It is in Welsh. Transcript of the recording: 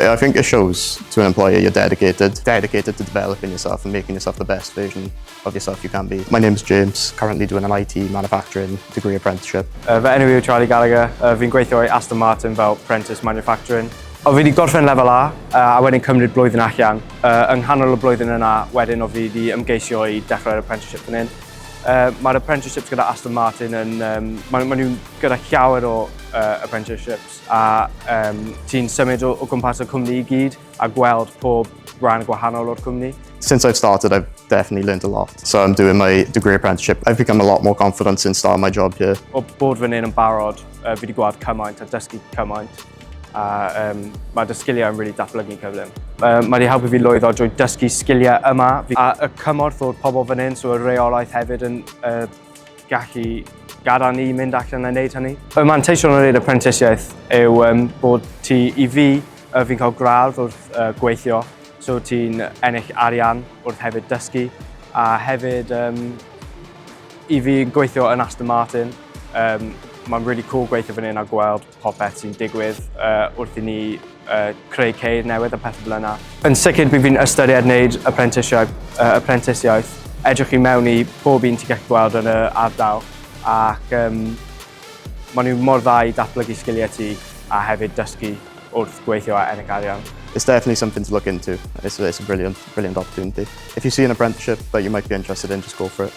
I think it shows to an employer you're dedicated, dedicated to developing yourself and making yourself the best version of yourself you can be. My name's James, currently doing an IT manufacturing degree apprenticeship. Fy enw i yw Charlie Gallagher, fi'n gweithio i Aston Martin fel apprentice manufacturing. O fi wedi gorffen lefel A, a wedyn cymryd blwyddyn allan. Yng nghanol y blwyddyn yna, wedyn o fi wedi ymgeisio i dechrau'r apprenticeship fan hyn. Mae'r apprenticeships gyda Aston Martin yn... Maen ma nhw'n gyda llawer o apprenticeships a ti'n symud o gwmpas y cwmni i gyd a gweld pob rhan gwahanol o'r cwmni. Since I've started, I've definitely learned a lot. So I'm doing my degree apprenticeship. I've become a lot more confident since starting my job here. O bod fan hyn yn barod, fi wedi gweld cymaint a dysgu cymaint a mae dy sgiliau yn really datblygu'n cyflym. Mae wedi helpu fi lwyddo drwy dysgu sgiliau yma a y cymorth o'r pobl fan hyn, so y reolaeth hefyd yn gallu gadael ni mynd allan a wneud hynny. Y manteision o wneud apprenticeiaeth yw bod ti, i fi, fi'n cael gradd wrth gweithio, so ti'n ennill arian wrth hefyd dysgu, a hefyd i fi gweithio yn Aston Martin, mae'n really cool gweithio fan hyn a gweld popeth sy'n digwydd wrth i ni creu ceir newydd a pethau fel yna. Yn sicr bydd fi'n ystyried wneud apprenticeiaeth, edrych i mewn i pob un ti'n gallu gweld yn y ardal ac maen nhw mor dda i datblygu sgiliau ti a hefyd dysgu wrth gweithio a ennill arian. It's definitely something to look into. It's a brilliant, brilliant opportunity. If you see an apprenticeship that you might be interested in, just go for it.